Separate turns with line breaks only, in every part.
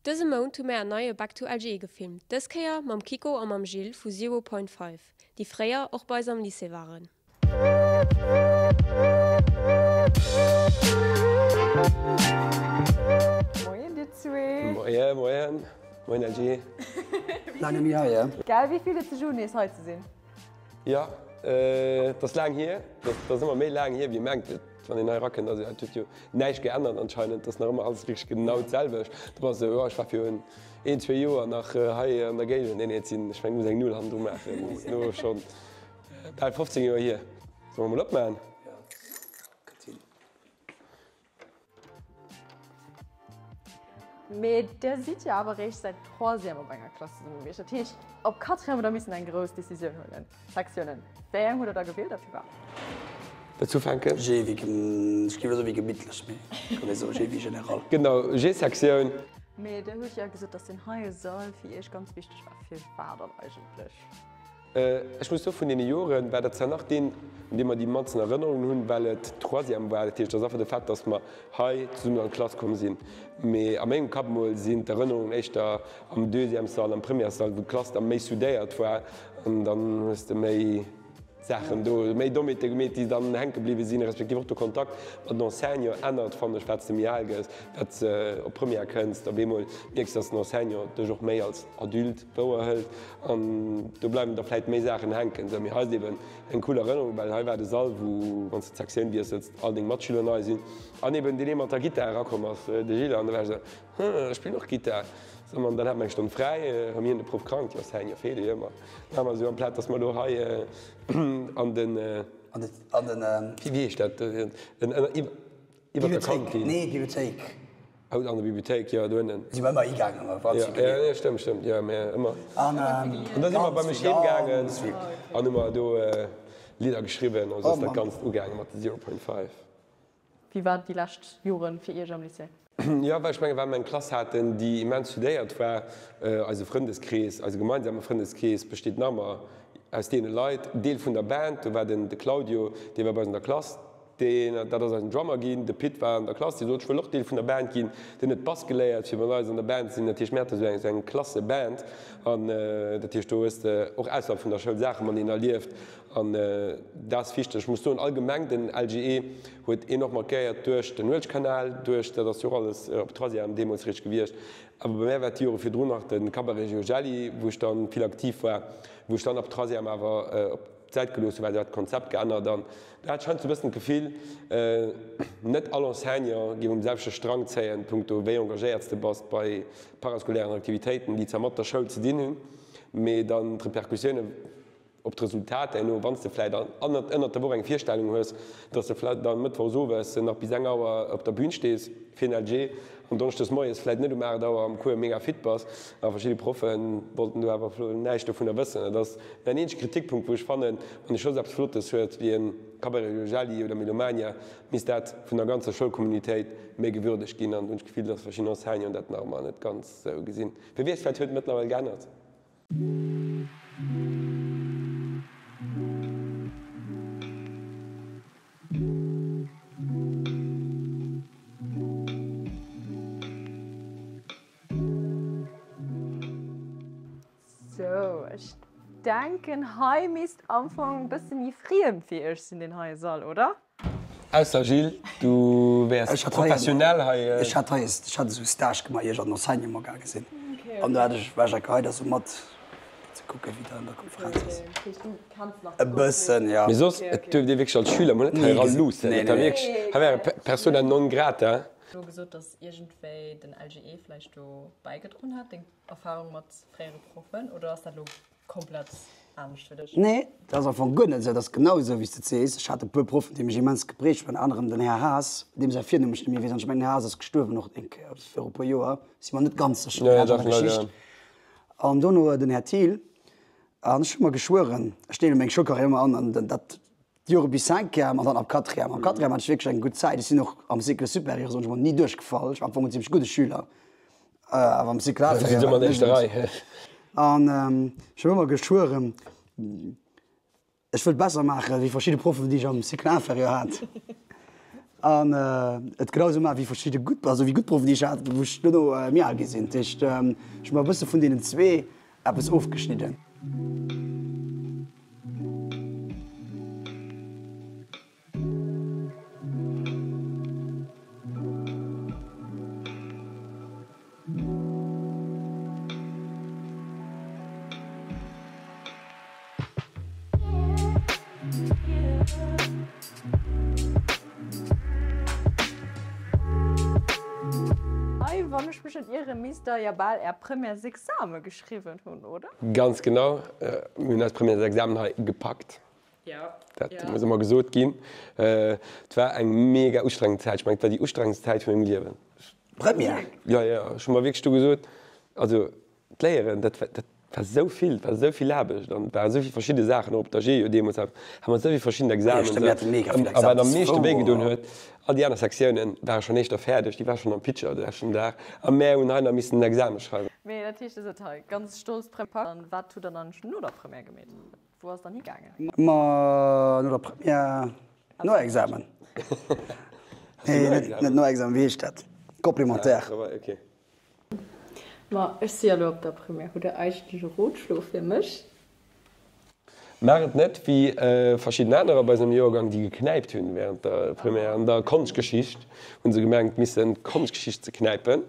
Dëse Mount hu mär en neie Back to LGE gefilmt, dës Kéier mam Kiko a mam Gilles vu Zero Point Five, déi fréier och bei eis am Lycée waren.
Moien dir zwee.
Moien, moien. Moien LG.
Laang net méi hei, he?
Gell, wéi fillt et sech un nees hei ze sinn?
Jo, et ass laang hier. Et ass ëmmer méi laang hier wéi ee mengt. Wann een hei erakënnt, also et huet jo näischt geännert anscheinend, et ass nach ëmmer alles wierklech genau d'selwecht. Du bass esou, jo ech war virun een, zwee Joer nach hei an der Géigend. Nee, nee, et sinn, ech mengen, muss eng Null hannendru maachen, et ass elo scho bal 15 Joer hier. Solle mer mol opmaachen?
Jo, kënnt hin.
Mee der sidd jo awer réischt säit Troisième op enger Klass zesumme gewiescht. Dat heescht, op Quatrième hutt der missen eng grouss Decisioun huelen. Sektiounen, wéi eng hutt der da gewielt a firwat?
Wëlls du ufänken?
G wéi, ech géif elo soe wéi gemittlech, mee kann ee soe G wéi general.
Genau, G-Sektioun.
Mee der hutt jo gesot, dass deen heie Sall fir iech ganz wichteg war. Firwat dann eigentlech?
Ech muss soen, vun deene Joren war dat zwar nach deen, un dee mer déi mannsten Erënnerungen hunn, well et Troisième war. Dat heescht, et ass einfach de Fait, dass mer hei zesummen an d'Klass komm sinn. Mee a mengem Kapp emol sinn d'Erënnerungen éischter am Deuxièmessall, am Premièressall, wou d'Klass da méi soudéiert war an dann hues de méi Saachen do, méi Dommheete gemeet, déi dann hänke bliwwe sinn, respektiv och de Kontakt mat den Enseignanten ännert, fannen ech, wat s de méi al gëss, wat s de op Première kënns, op eemol mierks, dass den Enseignant dech och méi als Adulte wouerhëlt. An do bleiwen da vläit méi Saachen hänken. Sou, mee hei ass eben eng cool Erënnerung, well hei war de Sall, wou, wann s de d'Sektioun wiessels, all deng Matschüler nei sinn. An eben deen ee mat der Gittar erakomm ass, de Gilles, an da war ech esou, Hm, ech spillen och Gittar. Sou, an dann hat mer eng Stonn fräi, hu mir hien de Proff krank, jo, Seigneur, feelt jo ëmmer. Dann hu mer esou, amplaz dass mer elo hei an den.
An den, an den.
Wéi heescht dat? En ënner, iwwer der Kantin.
Nee, Bibliothéik.
Oh, an der Bibliothéik, jo, do ënnen.
Si mer ëmmer higaangen, wa
Ja, ja, ja, stëmmt, stëmmt, jo, mä ëmmer.
An,
An da si mer bei mech heem gaangen an hu mer do Lidder geschriwwen an esou ass dat Ganzt ugaange mat de Zero Point Five.
Wéi waren déi lescht Joren fir Iech am Lycée?
Jo, well ech menge well mer eng Klass haten, déi immens soudéiert war. Eise Frëndeskrees, eise gemeinsame Frëndeskrees besteet nach ëmmer aus deene Leit. Deel vun der Band, do war den de Claudio, dee war bei eis an der Klass, Deen, dat ass eisen Drummer ginn. De Pit war an der Klass, dee sot, ech wëll och Deel vun der Band ginn. Deen huet Bass geléiert, fir mat eis an der Band ze sinn. Dat heescht, mir hate sou eng, sou eng Klasseband. An dat heescht, do hues de och ausserhalb vun der Schoul Saache mateneen erlieft. An dat ass wichteg. Ech muss soen, allgemeng, den LGE huet een och markéiert duerch den Nuelchkanal, duerch, dat ass jo och alles op Troisième deemools richteg gewiescht. Awer bei mär war et déi Jore virdrun nach de Cabaret Giogelli, wou ech dann vill aktiv war, wou ech dann ab Troisième awer op d'Säit gelooss hunn, well se hat d'Konzept geännert an do hat ech heiansdo e bëssen d'Gefill, net all Enseignant géif um selwechte Strang zéien, punkto wéi engagéiert s de bass bei parascolairen Aktivitéiten, déi zwar mat der Schoul ze dinn hunn, mee dann d'Repercussiounen op d'Resultat herno, wann s de vläit ënnert der Woch eng Virstellung hues, dass de vläit dann mëttwochs owes nach bis eng Auer op der Bühn stees fir en LG an donneschdes moies vläit net um 8 Auer am Cours mega fit bass. A verschidde Proffe wollten do awer näischt dovunner wëssen. Dat ass mäin eenzege Kritikpunkt, wou ech fannen, wann ee schonns eppes Flottes huet wéi e Cabaret Jojelli oder Melomania, misst dat vun der ganzer Schoulcommunitéit méi gewürdegt ginn. An do hunn ech d'Gefill, dass verschidden Enseignanten dat nach ëmmer net ganz esou gesinn. Wie weess, vläicht huet et mëttlerweil geännert.
Sou, ech denken hei misst am Fong e bësse méi friem fir iech sinn, deen heie Sall, oder?
Ausser Gilles, du wäers professionell hei.
Ech hat hei, ech hat esou Stage gemaach ier ech an den Enseignement gaange sinn. An do hat ech, war ech enke hei da sou mat fir ze kucken, wéi dat an der Konferenz ass. E bëssen, jo.
Mee soss, et duerft ee wierklech als Schüler mol net hei era luussen. Et war wierklech, hei ware Persona non grata.
Elo gesot, dass iergendwéi den LGE vläicht do bäigedroen hat, deng Erfahrung mat fréiere Proffen, oder ass dat elo komplett anescht fir dech?
Nee, dat ass am Fong guer net esou. Dat ass genau esou, wéi s de et sees. Ech hat e puer Proffen, déi mech immens geprägt hunn, ënner anerem den Här Haas, deem säi Virnumm ech net méi weess. An ech mengen, den Här Haas ass gestuerwen och eng Kéier viru e puer Joer, si mer net ganz sécher, mee dat ass eng aner Geschicht. An dono den Här Thiel. An ech hu mer geschwueren, ech deele meng Schoulkarriär ëmmer an an dat D'Jore bis Cinquième an dann ab Quatrième. Am Quatrième hat ech wierklech eng gutt Zäit. Ech sinn och am Cycle supérieur, soen ech mol, ni duerchgefall. Ech war am Fong en zimmlech gudde Schüler, awer am Cycle inférieur war et net esou gutt. An ech hu ëmmer geschwueren, ech wëll besser maache wéi verschidde Proffen, déi ech am Cycle inférieur hat. An et genau esou maachen, wéi verschidde gutt, also wéi gutt Proffen, déi ech hat, wou ech duerno méi al gi sinn. Dat heescht, ech hu mer e bësse vun deenen zwee eppes ofgeschnidden.
Hei, wann ech mech net ieren, misst der jo bal är Premièresexame geschriwwen hunn, oder?
Ganz genau, mir hunn eis Premièresexamen hei gepackt. Dat muss ëmmer gesot ginn. Et war eng mega ustrengend Zäit. Ech mengen, et war déi ustrengendst Zäit vu mengem Liewen.
Première?
Jo, jo, ech hu mer wierklech do gesot, also D'Léieren, dat war, dat war esou vill, et war esou vill Aarbecht an et waren esou vill verschidde Saachen, och op der G jo deemools hate mer esou vill verschidden Examen.
Jo, stemmt, mir haten mega vill
A wat am
Examen,
meeschte wéi gedoen huet, all déi aner Sektiounen ware schonn éischter fäerdeg, déi ware schonn am Pitcher de leschten Dag a mär hunn hei nach missen en Exame schreiwen.
Mee dat heescht, Dir sidd hei ganz stolz Première gepackt. An wat hutt Der dann no der Première gemeet? Wou ass dann higaangen?
Ma no der Première, no Examen. Nee, net no Examen, wéi heescht dat? Complémentaire.
Ah, okay.
Ma ech si jo elo op der Première. Hutt der eigentlech e Rotschlo fir mech?
Maach et net wéi verschidden anerer bei eis am Joergang, déi geknäipt hunn während der Première. An der Konschtgeschicht hu se gemengt missen d'Konschtgeschicht ze knäipen.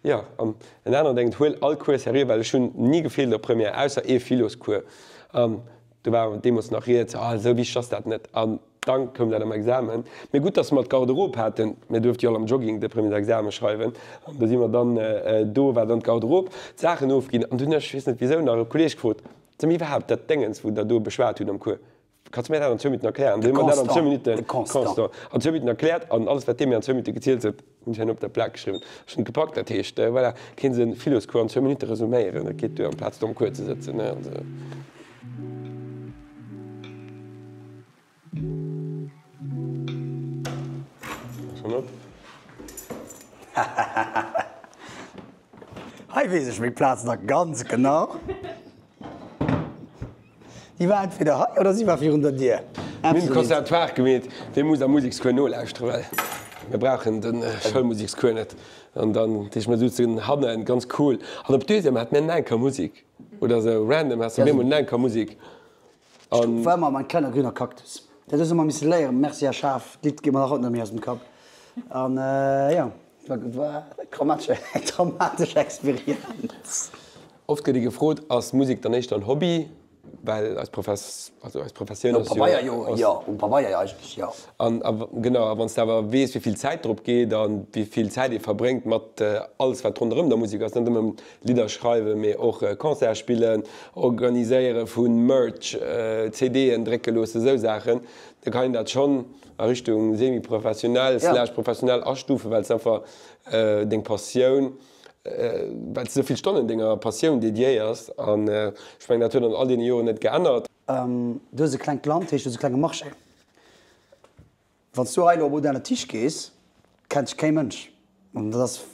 Jo, an en aneren denkt, huel all Cours seriö, well ech hunn ni gefeelt op Première, ausser ee Philoscours. An do war deemools nach rieds, ah esou wichteg ass dat net. An Dann koum dat am Examen. Mee gutt, dass mer d'Garderobe haten. Mir duerfte jo all am Jogging de Premièresexamen schreiwen. An do si mer dann, do war dann d'Garderobe, d'Saachen ofginn. An dunn hunn ech, ech weess net wisou, nach e Kolleeg gefrot, Sot mir iwwerhaapt, dat Déngens, wou Der do beschwat hutt am Cours, kanns du mir dat an zwou Minutten erklären? An dunn hu mer dat an zwou Minutten, Constant, an zwou Minutten erkläert. An alles, wat dee mir an zwou Minutte gezielt huet, hunn ech herno op der Plak geschriwwen. Ech hunn et gepackt. Dat heescht, voilà, kéint se e Philoscours an zwou Minutte resuméieren. Dat geet duer, amplaz do am Cours ze sëtzen, ne. Also. Schon op.
Hei weess ech meng Plaz nach ganz genau. Déi war entweder hei oder si war virun der Dier.
Mir hunn Conservatoire gemeet, dee muss am Musekscours nolauschteren, well mir brauchen de Schoulmusekscours net. An dann deeg mir souzen hannen, ganz cool. An op Deuxième hate mir Nanker Musik oder sou, random has de op eemol Nanker Musik.
Ech war ëmmer mein kleiner grüner Kaktus. Dat hues ëmmer misse léieren. Merci Här Schaaf, d'Lidd geet mer nach haut net méi aus dem Kapp. An jo, et war eng traumatesch Experienz.
Oft gëtt ee gefrot, ass Musek dann éischter en Hobby? Well eis Profes, also eis Professioun
ass jo. Um Pabeier jo, jo, um Pabeier jo eigentlech jo.
An a genau, a wann s de awer weess, wéi vill Zäit drop geet a wéi vill Zäit ee verbréngt mat alles wat ronderëm der Musek ass, net nëmmen Lidder schreiwen, mee och Concerte spillen, organiséiere vu Merch, CDen drécke loossen, esou Saachen, da kann een dat schonn a Richtung semi-professionell slash professionell astufen, well s einfach deng Passioun, well s de esou vill Stonnen denger Passioun dediéiers. An ech mengen, dat huet an all deene Joren net geännert.
Du hues e klengt Land, heescht du hues e klenge Marché. Wann s du hei elo op Moderne Tisch gees, kennt dech kee Mënsch. An dat ass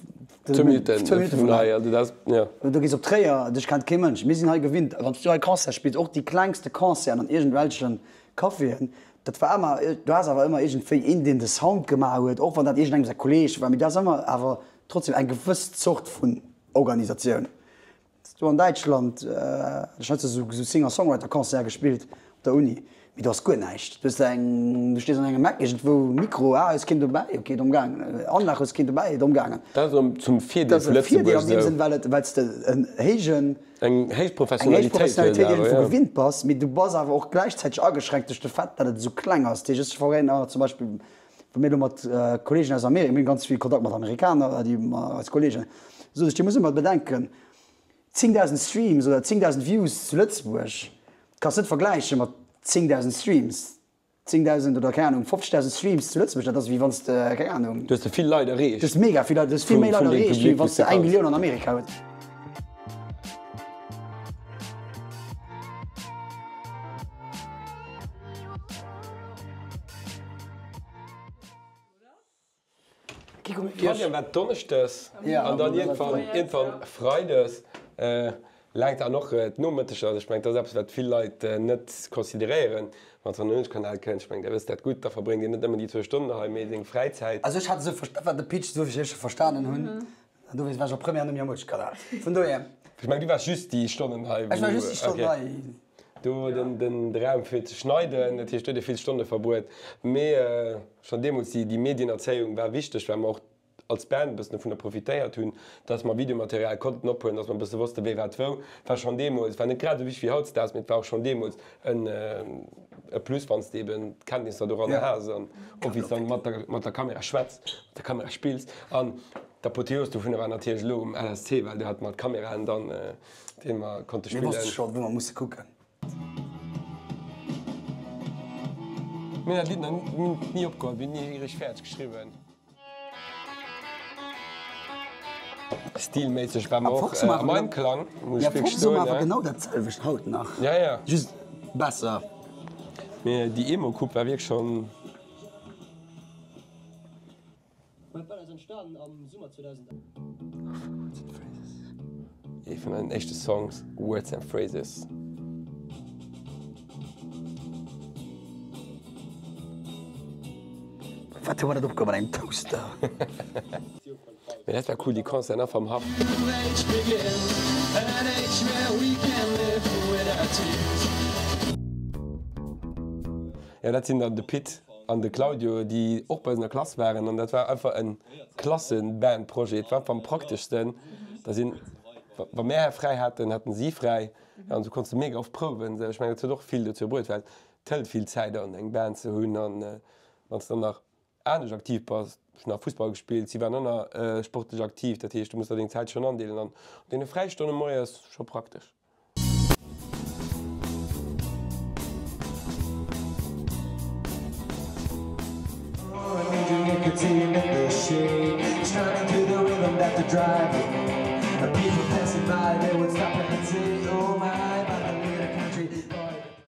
zwou Minutten vun hei.
Du gees op Tréier, dech kennt kee Mënsch. Mir sinn hei gewinnt, wann s du hei Concert spills, och déi klengste Concerten an iergendwelche Caféen, dat war ëmmer, du has awer ëmmer iergendwéi een, deen de Sound gemaach huet, och wann dat iergendengem säi Kolleeg war, mee du has ëmmer awer trotzdem eng gewëss Zort vun Organisatioun. Do an Däitschland, ech hat esou Singer-Songwriter-Concerte gespillt op der Uni, mee do ass guer näischt. Du hues eng, du stees an engem Eck iergendwou, Mikro, ah, hues keen dobäi, ok, domm gaangen, Anlag, hues keen dobäi, domm gaangen.
Dat ass erëm zum Virdeel vu Lëtzebuerg esou.
Dat ass e Virdeel an deem Sënn, well et, well s de en héijen,
Eng héich Professionalitéit hues awer,
eng héich Professionalitéit iergendwou gewinnt bass, mee du bass awer och gläichzäiteg ageschränkt duerch de Fait, datt et esou kleng ass. Dat heescht, ech war ënner zum Beispill, wa mir elo mat Kollegen aus Amerika, mir hunn ganz vill Kontakt mat Amerikaner, déi, eis Kollegen, soen ech, dir musst ëmmer bedenken, 10.000 Streams oder 10.000 Views zu Lëtzebuerg kanns net vergläiche mat 10.000 Streams, 10.000 oder keng Ahnung 50.000 Streams zu Lëtzebuerg, dat ass wéi wann s de, keng Ahnung.
Du hues vill Leit erreecht.
Du hues mega vill Leit, du hues vill méi Leit erreecht, wéi wann s de eng Millioun an Amerika hues.
Troisième war Donneschdes an dann iergendwann iergendwann Freides. Laang an och d'Nomëtteger. Ech mengen, dat ass eppes, wat vill Leit net consideréieren, wann se an den Nuetskanal kënnt. Ech mengen, Dir wësst dat gutt, da verbréngt een net nëmmen déi zwou Stonnen hei, mee seng Fräizäit.
Also ech hat esou versta, dat war de Pitch, esou wéi ech e verstanen hunn. An dowéinst war ech och Première nëmme am Nuetskanal. Vun dohier.
Ech mengen, du waars just déi Stonnen hei,
wou. Ech war just déi Stonnen hei.
Do den Raum fir ze schneiden, dat heescht, do huet ee vill Stonne verbruet. Mee schonn deemools, déi Medienerzéiung war wichteg, well mer och als Band e bëssen dovunner profitéiert hunn, dass mer Videomaterial konnten ophuelen, dass mer e bësse wosste wéi wat wou. War schonn deemools, war net grad esou wichteg wéi hautdesdaags, mee et war och schonn deemools en e Plus, wann s de eben d'Kenntnisser doranner has an och wéi s dann mat der mat der Kamera schwätz, mat der Kamera spills. An d'Apotheos dovunner war natierlech elo um LSC, well do hate mer d'Kameraen dann, déi mer konnte
spillen. Mir wosste scho wou mer musse kucken.
Mir hunn dat Lidd nach ni opgeholl, mir hunn ni richteg fäerdeg geschriwwen. Stilméisseg war mer och am Einklang,
muss ech wierklech soen. Awer genau dat selwecht haut nach,
ja, ja.
Just besser.
Mee déi Emo-Coupe war wierklech schonn. Ee vun den éischte Songs, Words and Phrases.
Wat hu mer dat opgeholl mat engem Toaster?
Mee dat war cool, déi Concerten einfach am Haff. Jo, dat sinn dann de Pit an de Claudio, déi och bei eis an der Klass waren. An dat war einfach e Klassebandprojet. Et war einfach am prakteschsten. Da sinn, wa mär fräi haten, haten si fräi. An esou konns de mega oft prouwen. Ech mengen, dat huet och vill dozou bruet, well et hëlt vill Zäit an, eng Band ze hunn. An wann s de dann nach anescht aktiv bass, ech hunn nach Fussball gespillt, si waren och nach sportlech aktiv, dat heescht, du muss der deng Zäit schonn andeelen. An deene Fräistonne moies scho praktesch.